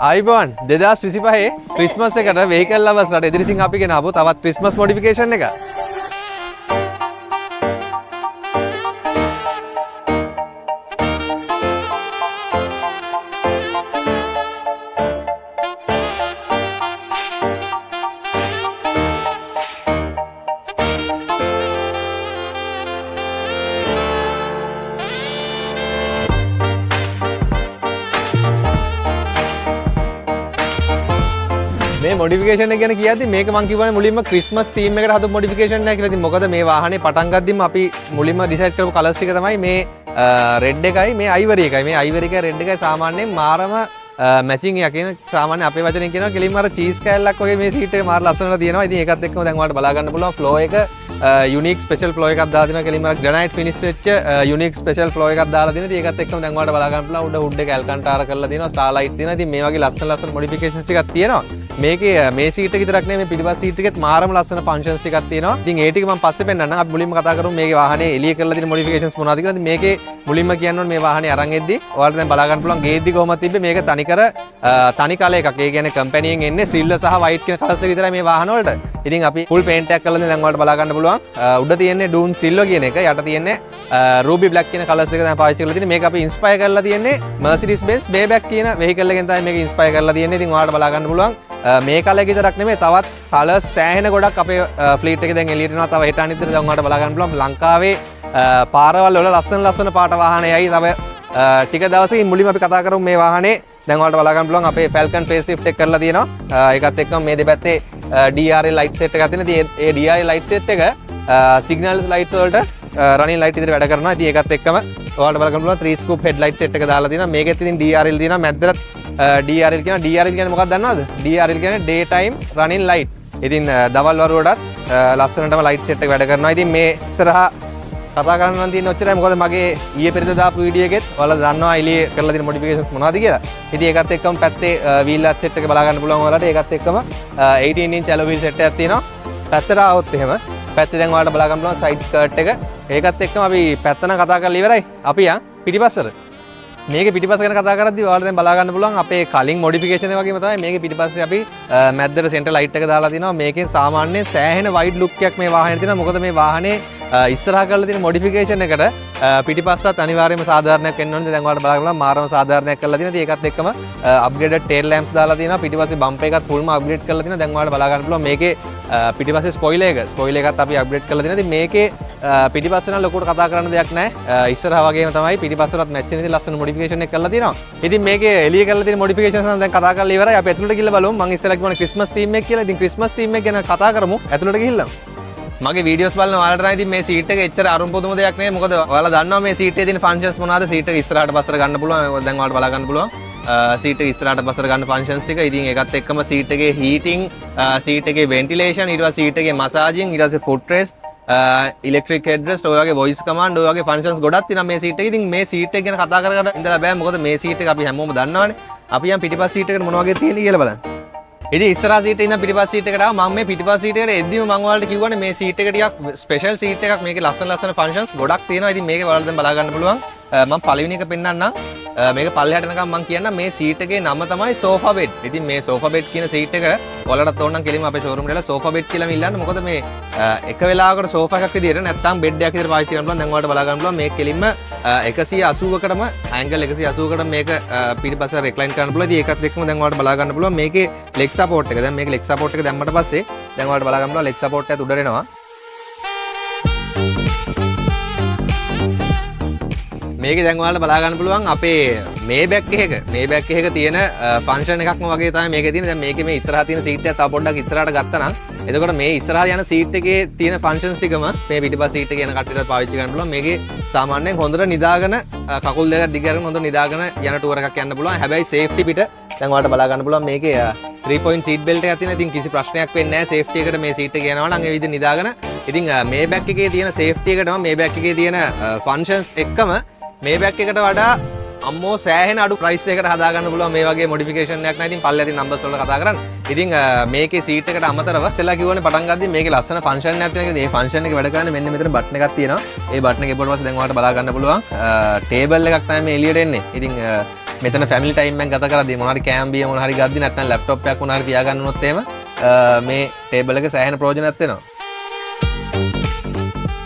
ආයුබෝවන්. 2025 ක්‍රිස්මස් එකට වෙහිකල් ලවර්ස්ලාට එදිරිසිංහ අපි ගෙනාවු තවත් ක්‍රිස්මස් මොඩිෆිකේෂන් එක. මේ මොඩිෆිකේෂන් එක ගැන කියද්දි මේක මං කිව්වනේ මුලින්ම ක්‍රිස්මස් තීම් එකට හදපු මොඩිෆිකේෂන් එකක් කියලා. ඉතින් මොකද මේ වාහනේ පටන් ගද්දිම අපි මුලින්ම ඩිසයිඩ් කරපු කලර්ස් ටික තමයි මේ රෙඩ් එකයි මේ අයිවරි එකයි. මේ අයිවරි එකයි රෙඩ් එකයි සාමාන්‍යයෙන් මාරම මැචින් එකක්. කියන සාමාන්‍ය අපේ වචනෙන් කියනවා කෙලින්ම අර චීස් කෑල්ලක් වගේ මේ සීට් එක මාර ලස්සනට තියෙනවා. ඉතින් ඒකත් එක්කම දැන් ඔයාලට බලා ගන්න පුළුවන් ෆ්ලෝ එක යුනික් ස්පෙෂල් ෆ්ලෝ එකක් දාලා දෙනවා. කෙලින්ම අර ග්‍රැනයිට් ෆිනිෂ් වෙච්ච යුනික් ස්පෙෂල් ෆ්ලෝ එකක් දාලා දෙනවා. ඉතින් ඒකත් එක්කම දැන් ඔයාලට බලා ගන්න පුළුවන් උඩ හුඩ් එක ඇල්කන්ටාරා කරලා තියෙනවා, ස්ටාර් ලයිට් තියෙනවා. ඉතින් මේ වගේ ලස්සන ලස්සන මොඩිෆිකේෂන්ස් ටිකක් තියෙනවා. මේකේ මේ සීට් එක විතරක් නෙමෙයි, මේ පිටිපස්ස සීට් එකෙත් මාරම ලස්සන ෆන්ක්ෂන්ස් ටිකක් තියෙනවා. ඉතින් ඒ ටික මම පස්සේ පෙන්නන්නම්. අපි මුලින්ම කතා කරමු මේකේ වාහනේ එළිය කරලා තියෙන මොඩිෆිකේෂන්ස් මොනවද කියලා. ඉතින් මේකේ මුලින්ම කියන්න ඕනේ මේ වාහනේ අරන් එද්දි ඔයාලට දැන් බලා ගන්න පුළුවන් ගේද්දි කොහොමද තිබ්බේ. මේක තනිකර තනි කලර් එකක්. ඒ කියන්නේ කම්පැනියෙන් එන්නේ සිල්වර් සහ වයිට් කියන කලර්ස් දෙක විතරයි මේ වාහන වලට. ඉතින් අපි ෆුල් පේන්ට් එකක් කරලා දැන් ඔයාලට බලා ගන්න පුළුවන්. උඩ තියෙන්නේ ඩූන් සිල්වර් කියන එක, යට තියෙන්නේ රූබි බ්ලැක් කියන කලර්ස් දෙක තමයි පාවිච්චි කරලා තියෙන්නේ. මේක අපි ඉන්ස්පයර් කරලා තියෙන්නේ Mercedes Benz Maybach කියන වෙහිකල් එකෙන් තමයි මේක ඉන්ස්පයර් කරලා තියෙන්නේ. ඉතින් ඔයාලට බලා ගන්න පුළුවන් මේ කලර් එක විතරක් නෙමෙයි, තවත් කලර්ස් සෑහෙන ගොඩක් අපේ ෆ්ලීට් එකේ දැන් එළියට එනවා. තව හෙට අනිද්දාට දැන් ඔයාලට බලා ගන්න පුළුවන් ලංකාවේ පාරවල් වල ලස්සන ලස්සන පාට වාහන යයි. තව ටික දවසකින් මුලින්ම අපි කතා කරමු මේ වාහනේ. දැන් ඔයාලට බලා ගන්න පුළුවන් අපේ Falcon facelift එක කරලා තියෙනවා. ඒකත් එක්කම මේ දෙපැත්තේ DRL light set එකක් තියෙනවා. ඉතින් ඒ DRL light set එක සිග්නල් ලයිට් වලට රනින් ලයිට් විදිහට වැඩ කරනවා. ඉතින් ඒකත් එක්කම ඔයාලට බලා ගන්න පුළුවන් 3 scoop head light set එක දාලා තියෙනවා. මේකෙත් ඉතින් DRL තියෙනවා. මැද්දට DRL කියනවා. DRL කියන්නේ මොකක්ද දන්නවද? DRL කියන්නේ day time running light. ඉතින් දවල් වරුවටත් ලස්සනටම ලයිට් සෙට් එක වැඩ කරනවා. ඉතින් මේ ඉස්සරහා කතා කරන්න නම් තියෙන ඔච්චරයි. මොකද මගේ ඊයේ පෙරේද දාපු වීඩියෝ එකෙත් ඔයාලා දන්නවා එළියේ කරලා තියෙන මොඩිෆිකේෂන්ස් මොනවද කියලා. ඉතින් ඒකත් එක්කම පැත්තේ වීල් ආච් සෙට් එක බලා ගන්න පුළුවන් ඔයාලට. ඒකත් එක්කම 18 inch alloy wheel set එකක් තියෙනවා. පැත්තට ආවොත් එහෙම පැත්තේ දැන් ඔයාලට බලා ගන්න පුළුවන් සයිඩ් ස්කර්ට් එක. ඒකත් එක්කම අපි පැත්ත නම් කතා කරලා ඉවරයි. අපි යන් පිටිපස්සට. මේකේ පිටිපස්ස ගැන කතා කරද්දි ඔයාලට දැන් බලා ගන්න පුළුවන් අපේ කලින් මොඩිෆිකේෂන් එක වගේම තමයි මේකේ පිටිපස්සේ අපි මැද්දට සෙන්ටර් ලයිට් එක දාලා තිනවා. මේකෙන් සාමාන්‍යයෙන් සෑහෙන වයිඩ් ලුක් එකක් මේ වාහනේ තියෙනවා. මොකද මේ වාහනේ ඉස්සරහා කරලා තියෙන මොඩිෆිකේෂන් එකට පිටිපස්සත් අනිවාර්යයෙන්ම සාධාරණයක් වෙන්න ඕනේ. දැන් ඔයාලට බලා ගන්න පුළුවන් මාරම සාධාරණයක් කරලා තියෙනවා. ඉතින් ඒකත් එක්කම අප්ග්‍රේඩඩ් ටේල් ලැම්ප්ස් දාලා තියෙනවා. පිටිපස්සේ බම්පර් එකත් ෆුල්ම අප්ග්‍රේඩ් කරලා තියෙනවා. දැන් ඔයාලට බලා ගන්න පුළුවන් මේකේ පිටිපස්සේ ස්පොයිලර් එක, ස්පොයිලර් එකත් අපි අප්ග්‍රේඩ් කරලා තියෙනවා. ඉතින් මේකේ පිටිපස්සේ නම් ලොකුවට කතා කරන්න දෙයක් නැහැ. ඉස්සරහා වගේම තමයි පිටිපස්සටත් මැච් වෙන විදිහට ලස්සන මොඩිෆිකේෂන් එක කරලා තියෙනවා. ඉතින් මේකේ එළිය කරලා තියෙන මොඩිෆිකේෂන්ස් නම් දැන් කතා කරලා ඉවරයි. අපි ඇතුළට ගිහලා බලමු. මං ඉස්සෙල්ලා කිව්වනේ ක්‍රිස්මස් තීම් එක කියලා. ඉතින් ක්‍රිස්මස් තීම් එක ගැන කතා කරමු ඇතුළට ගිහිල්ලා. මගේ වීඩියෝස් බලන ඔයාලට නම් ඉතින් මේ සීට් එක එච්චර අරුම පුදුම දෙයක් නෙවෙයි. මොකද ඔයාලා දන්නවා මේ සීට් එකේ තියෙන ෆන්ක්ෂන්ස් මොනවාද. සීට් එක ඉස්සරහට පස්සට ගන්න පුළුවන්. දැන් ඔයාලට බලා ගන්න පුළුවන් සීට් එක ඉස්සරහට පස්සට ගන්න ෆන්ක්ෂන්ස් ටික. ඉතින් ඒකත් එක්කම සීට් එකේ හීටින්, සීට් එකේ වෙන්ටිලේෂන්, ඊට පස්සේ සීට් එකේ මසාජින්, ඊට පස්සේ foot rest, electric head rest, ඔය වගේ වොයිස් කමාන්ඩ්, ඔය වගේ ෆන්ක්ෂන්ස් ගොඩක් තියෙනවා මේ සීට් එකේ. ඉතින් මේ සීට් එක ගැන කතා කර කර ඉඳලා බෑ. මොකද මේ සීට් එක අපි හැමෝම දන්නවනේ. අපි යන් පිටිපස්ස සීට් එකට මොන වගේ තියෙන්නේ කියලා බලන්න. ඉතින් ඉස්සරහා සීට් එකේ ඉඳන් පිටිපස්ස සීට් එකට ආවා. මම මේ පිටිපස්ස සීට් එකට එද්දිම මම ඔයාලට කිව්වනේ මේ සීට් එක ටිකක් ස්පෙෂල් සීට් එකක්. මේකේ ලස්සන ලස්සන ෆන්ක්ෂන්ස් ගොඩක් තියෙනවා. ඉතින් මේකේ ඔයාලට දැන් බලා ගන්න පුළුවන්. මම පළවෙනි එක පෙන්නන්නම්. මේක පල්ලෙහාට එනකම් මම කියන්නම්. මේ සීට් එකේ නම තමයි සෝෆා බෙඩ්. ඉතින් මේ සෝෆා බෙඩ් කියන සීට් එක ඔයාලටත් ඕන නම් කෙලින්ම අපේ ෂෝරූම් එකට වෙලා සෝෆා බෙඩ් කියලාම ඉල්ලන්න. මොකද මේ එක වෙලාවකට සෝෆා එකක් විදියට නැත්නම් බෙඩ් එකක් විදියට පාවිච්චි කරන්න පුළුවන්. දැන් ඔයාලට බලා ගන්න පුළුවන් මේ කෙලින්ම 180කටම ඇන්ගල් 180කටම මේක පිටිපස්ස රෙක්ලයින් කරන්න පුළුවන්. ඉතින් ඒකත් එක්කම දැන් ඔයාලට බලා ගන්න පුළුවන් මේකේ ලෙග් සපෝට් එක. දැන් මේකේ ලෙග් සපෝට් එක දැම්මට පස්සේ දැන් ඔයාලට බලා ගන්න පුළුවන් ලෙග් සපෝට් එකත් උඩට එනවා. මේකේ දැන් ඔයාලට බලා ගන්න පුළුවන් අපේ මේ බෑග් එකක තියෙන ෆන්ක්ෂන් එකක්ම වගේ තමයි මේකේ තියෙන්නේ. දැන් මේකේ මේ ඉස්සරහා තියෙන සීට් එක තව පොඩ්ඩක් ඉස්සරහට ගත්තා නම් එතකොට මේ ඉස්සරහා යන සීට් එකේ තියෙන ෆන්ක්ෂන්ස් ටිකම මේ පිටිපස්ස සීට් එකේ යන කට්ටියටත් පාවිච්චි කරන්න පුළුවන්. මේකේ සාමාන්‍යයෙන් හොඳට නිදාගෙන කකුල් දෙකක් දිග අරගෙන හොඳට නිදාගෙන යන ටුවර් එකක් යන්න පුළුවන්. හැබැයි සේෆ්ටි පිට දැන් ඔයාලට බලා ගන්න පුළුවන් මේකේ 3 point seat belt එකක් තියෙනවා. ඉතින් කිසි ප්‍රශ්නයක් වෙන්නේ නැහැ සේෆ්ටි එකට මේ සීට් එකේ යනවා නම් ඒ විදිහට නිදාගෙන. ඉතින් මේ බෑග් එකේ තියෙන සේෆ්ටි එකටම මේ බෑග් එකේ තියෙන ෆන්ක්ෂන්ස් එක්කම මේ බෑග් එකට වඩා අම්මෝ සෑහෙන අඩු ප්‍රයිස් එකකට හදාගන්න පුළුවන් මේ වගේ මොඩිෆිකේෂන් එකක් නෑ. ඉතින් පල්ලෙහා තියෙන නම්බර්ස් වලට කතා කරන්න. ඉතින් මේකේ සීට් එකට අමතරව ඉස්සෙල්ලා කිව්වනේ පටන් ගද්දි මේකේ ලස්සන ෆන්ක්ෂන් එකක් තියෙනවා කියලා. ඒ ෆන්ක්ෂන් එක වැඩ කරන්නේ මෙන්න මෙතන බටන් එකක් තියෙනවා. ඒ බටන් එක එපුවට පස්සේ දැන් ඔයාලට බලා ගන්න පුළුවන් ටේබල් එකක් තමයි මේ එළියට එන්නේ. ඉතින් මෙතන ෆැමිලි ටයිම් එකක් ගත කරද්දී මොන හරි කෑම බීම මොන හරි ගද්දි, නැත්නම් ලැප්ටොප් එකක් මොන හරි තියාගන්න උනොත් එහෙම මේ ටේබල් එක සෑහෙන ප්‍රයෝජනවත් වෙනවා.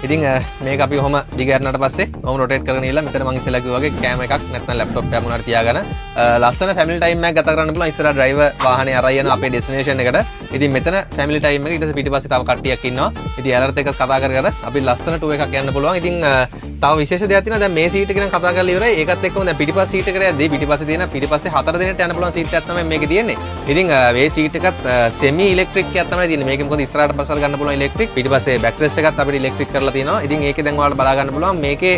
ඉතින් මේක අපි ඔහොම දිග ඇරුණාට පස්සේ ඔහොම රොටේට් කරගෙන ගිහලා මෙතන මං ඉස්සෙල්ලා කිව්වා වගේ කෑම එකක් නැත්නම් ලැප්ටොප් එකක් මොන හරි තියාගෙන ලස්සන ෆැමිලි ටයිම් එකක් ගත කරන්න පුළුවන්. ඉස්සරහ ඩ්‍රයිවර් වාහනේ අරන් යනවා අපේ ඩෙස්ටිනේෂන් එකට. ඉතින් මෙතන ෆැමිලි ටයිම් එක. ඊට පස්සේ පිටිපස්සේ තව කට්ටියක් ඉන්නවා. ඉතින් එයාලත් එක්ක කතා කර කර අපි ලස්සන ටූර් එකක් යන්න පුළුවන්. ඉතින් තව විශේෂ දෙයක් තියෙනවා. දැන් මේ සීට් එක නම් කතා කරලා ඉවරයි. ඒකත් එක්කම දැන් පිටිපස්ස සීට් එකට යද්දී පිටිපස්සේ තියෙන පිටිපස්සේ හතර දෙනෙක්ට යන්න පුළුවන් සීට් එකක් තමයි මේකේ තියෙන්නේ. ඉතින් මේ සීට් එකත් සෙමි ඉලෙක්ට්‍රික් එකක් තමයි තියෙන්නේ. මේකේ මොකද ඉස්සරහට පස්සට ගන්න පුළුවන් ඉලෙක්ට්‍රික්. පිටිපස්සේ බැක් රෙස්ට් එකත් අපිට ඉලෙක්ට්‍රික් කරලා තියෙනවා. ඉතින් ඒකේ දැන් ඔයාලට බලා ගන්න පුළුවන් මේකේ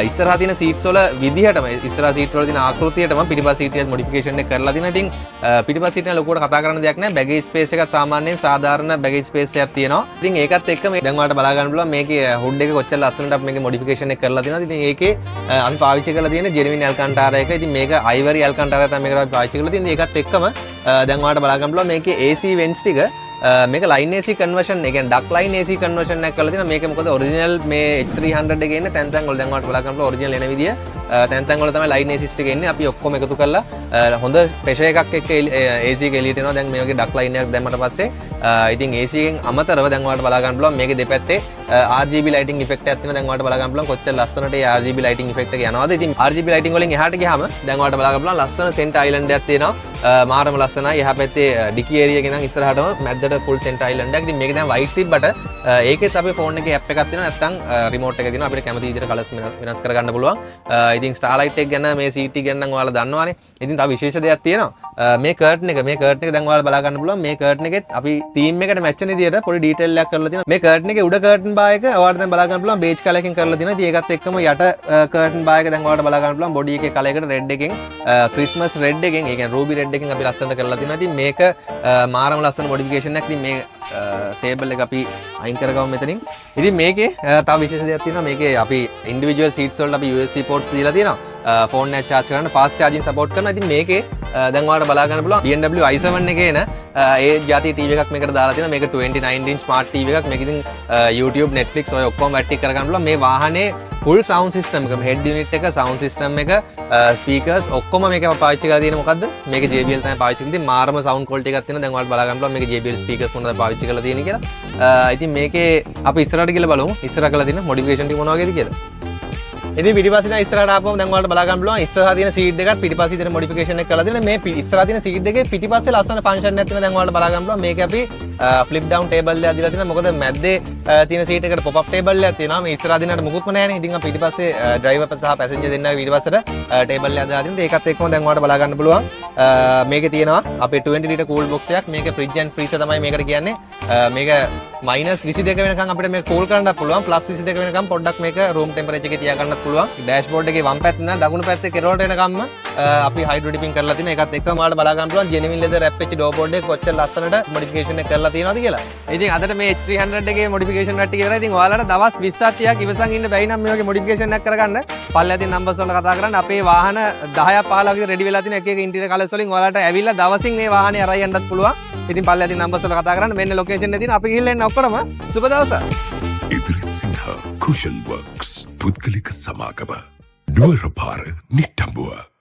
ඉස්සරහා තියෙන සීට්ස් වල විදිහටම, ඉස්සරහා සීට් වල තියෙන ආකෘතියටම පිටිපස්ස සීට් එකත් මොඩිෆිකේෂන් එක කරලා තියෙනවා. ඉතින් පිටිපස්ස සීට් එක ලොකුවට කතා කරන්න දෙයක් නැහැ. බැගේජ් ස්පේස් එකත් සාමාන්‍යයෙන් සාධාරණ බැගේජ් ස්පේස් එකක් තියෙනවා. ඉතින් ඒකත් එක්ක මේ දැන් ඔයාලට බලා ගන්න පුළුවන් මේකේ හුඩ් එක කොච්චර ලස්සනට අපි මේකේ මොඩිෆිකේෂන් එක කරලා තියෙනවද. ඉතින් ඒකේ අපි පාවිච්චි කරලා තියෙන ජෙනුයින් ඇල්කන්ටාරා එක. ඉතින් මේක අයිවරි ඇල්කන්ටාරා තමයි මේකට අපි පාවිච්චි කරලා තියෙන්නේ. ඒකත් එක්කම දැන් ඔයාලට බලා ගන්න පුළුවන් මේකේ AC වෙන්ට්ස් ටික මේක ලයින් AC conversion, ඒ කියන්නේ ඩක්ට් ලයින් AC conversion එකක් කරලා තියෙනවා. මේක මොකද ඔරිජිනල් මේ H300 එකේ එන්නේ තැන් තැන් වල. දැන් ඔයාලට බලා ගන්න පුළුවන් ඔරිජිනල් එන විදිය තැන් තැන් වල තමයි ලයින් AC ටික එන්නේ. අපි ඔක්කොම එකතු කරලා හොඳ ප්‍රෙෂර් එකක් එක්ක AC එක එළියට එනවා දැන් මේ වගේ ඩක්ට් ලයින් එකක් දැම්මට පස්සේ. ඉතින් AC එකෙන් අමතරව දැන් ඔයාලට බලා ගන්න පුළුවන් මේකේ දෙපැත්තේ RGB lighting effect එකක් තියෙනවා. දැන් ඔයාලට බලා ගන්න පුළුවන් කොච්චර ලස්සනට ඒ RGB lighting effect එක යනවද. ඉතින් RGB lighting වලින් එහාට ගියාම දැන් ඔයාලට බලා ගන්න පුළුවන් ලස්සන සෙන්ටර් අයිලන්ඩ් එකක් තියෙනවා. මාරම ලස්සනයි. එහා පැත්තේ ඩිකි ඒරියා එකේ ඉඳන් ඉස්සරහටම මැද්දට ෆුල් සෙන්ටර් අයිලන්ඩ් එකක්. ඉතින් මේක දැන් වයිට් තිබ්බට ඒකෙත් අපේ ෆෝන් එකේ ඇප් එකක් තියෙනවා, නැත්නම් රිමෝට් එක තියෙනවා. අපිට කැමති විදිහට කලර්ස් වෙනස් කරගන්න පුළුවන්. ඉතින් ස්ටාර්ලයිට් එක ගැන, මේ සීට් එක ගැන නම් ඔයාලා දන්නවනේ. ඉතින් තව විශේෂ දෙයක් තියෙනවා. මේ කර්ටන් එක, මේ කර්ටන් එක දැන් ඔයාලා බලා ගන්න පුළුවන්. මේ කර්ටන් එකෙත් අපි තීම් එකට මැච් වෙන විදිහට පොඩි ඩීටේල් එකක් කරලා තියෙනවා. මේ කර්ටන් එකේ උඩ කර්ටන් බාර් එක ඔයාලට දැන් බලා ගන්න පුළුවන් බේජ් කලර් එකකින් කරලා තියෙනවා. ඉතින් ඒකත් එක්කම යට කර්ටන් බාර් එක දැන් ඔයාලට බලා ගන්න පුළුවන් බොඩි එකේ කලර් එකට රෙඩ් එකෙන්, ක්‍රිස්මස් රෙඩ් එකෙන්, ඒ කියන්නේ රූබි රෙඩ් එකෙන් අපි ලස්සනට කරලා තියෙනවා. ඉතින් මේක මාරම ලස්සන මොඩිෆිකේෂන් එකක්. ඉතින් මේ ටේබල් එක අපි අයින් කරගමු මෙතනින්. ඉතින් මේකේ තව විශේෂ දෙයක් තියෙනවා. මේකේ අපි ඉන්ඩිවිජුවල් සීට්ස් වලට අපි USB ports දීලා තියෙනවා. ෆෝන් එක චාර්ජ් කරන්න ෆාස්ට් චාර්ජින් සපෝට් කරනවා. ඉතින් මේකේ දැන් ඔයාලට බලා ගන්න පුළුවන් BMW i7 එකේ එන ඒ ජාතිය TV එකක් මේකට දාලා තියෙනවා. මේක 29 inch smart TV එකක්. මේක ඉතින් YouTube, Netflix ඔය ඔක්කොම වැඩ ටික කරගන්න පුළුවන්. මේ වාහනේ ෆුල් සවුන්ඩ් සිස්ටම් එක, හෙඩ් යුනිට් එක, සවුන්ඩ් සිස්ටම් එක, ස්පීකර්ස් ඔක්කොම මේක පාවිච්චි කරලා තියෙන මොකද්ද? මේක JBL තමයි පාවිච්චි කරලා තියෙන්නේ. මාරම සවුන්ඩ් ක්වොලිටි එකක් තියෙනවා. දැන් ඔයාලට බලා ගන්න පුළුවන් මේක JBL speakers මොනවද පාවිච්චි කරලා තියෙන්නේ කියලා. ඉතින් මේකේ අපි ඉස්සරහට ගිහලා බලමු ඉස්සරහ කරලා තියෙන මොඩිෆිකේෂන් ටික මොන වගේද කියලා. ඉතින් පිටිපස්සේ ඉඳන් ඉස්සරහට ආපුවම දැන් ඔයාලට බලා ගන්න පුළුවන් ඉස්සරහා තියෙන සීට් දෙකත් පිටිපස්සේ තියෙන මොඩිෆිකේෂන් එක කරලා තියෙනවා. මේ ඉස්සරහා තියෙන සීට් දෙකේ පිටිපස්සේ ලස්සන ෆන්ක්ෂන් එකක් තියෙනවා. දැන් ඔයාලට බලා ගන්න පුළුවන් මේක අපි ෆ්ලිප් ඩවුන් ටේබල් එකක් දීලා තියෙනවා. මොකද මැද්දේ තියෙන සීට් එකට පොප් අප් ටේබල් එකක් තියෙනවා. මේ ඉස්සරහා දෙන්නට මුකුත්ම නැහැනේ. ඉතින් අපි පිටිපස්සේ ඩ්‍රයිවර් සහ පැසෙන්ජර් දෙන්නාගේ පිටිපස්සට ටේබල් එකක් දාලා තියෙනවා. ඒකත් එක්කම දැන් ඔයාලට බලා ගන්න පුළුවන් මේකේ තියෙනවා අපේ 20 ලීටර් කූල් බොක්ස් එකක්. මේක ෆ්‍රිජ් ඇන්ඩ් ෆ්‍රීසර් තමයි මේකට කියන්නේ. මේක -22 වෙනකන් අපිට මේක කූල් කරන්නත් පුළුවන්, +22 වෙනකන් පොඩ්ඩක් මේක රූම් ටෙම්පරේචර් එකේ තියාගන්නත් පුළුවන්. ඩෑෂ්බෝඩ් එකේ වම් පැත්තෙන් ඉඳන් දකුණු පැත්තේ කෙළවරට එනකම්ම අපි හයිඩ්‍රෝ ඩිපින් කරලා තිනවා. ඒකත් එක්කම ඔයාලට බලා ගන්න පුළුවන් ජෙනුයින් ලෙදර් රැප් වෙච්ච ඩෝර් බෝඩ් එක කොච්චර ලස්සනට මොඩිෆිකේෂන් එක කරලා තියෙනවද කියලා. ඉතින් අදට මේ H300 එකේ මොඩිෆිකේෂන් වැඩ ටික ඉවරයි. ඉතින් ඔයාලට දවස් 20ක් 30ක් ඉවසන් ඉන්න බැරි නම් මේ වගේ මොඩිෆිකේෂන් එකක් කරගන්න පල්ලෙහා තියෙන නම්බර්ස් වලට කතා කරන්න. අපේ වාහන 10ක් 15ක් විතර රෙඩි වෙලා තියෙන එක එක ඉන්ටීරියර් කලර්ස් වලින් ඔයාලට ඇවිල්ලා දවසින් මේ වාහනේ අරන් යන්නත් පුළුවන්. ඉතින් පල්ලෙහා තියෙන නම්බර්ස් වලට කතා කරන්න. මෙන්න ලොකේෂන් එක තියෙන. අපි ගිහිල්ලා එන්න ඔක්කොටම සුබ දවසක්. ඉදිරිසිංහ කුෂන් වර්ක්ස් පුද්ගලික සමාගම, නුවර පාර, නිට්ටඹුව.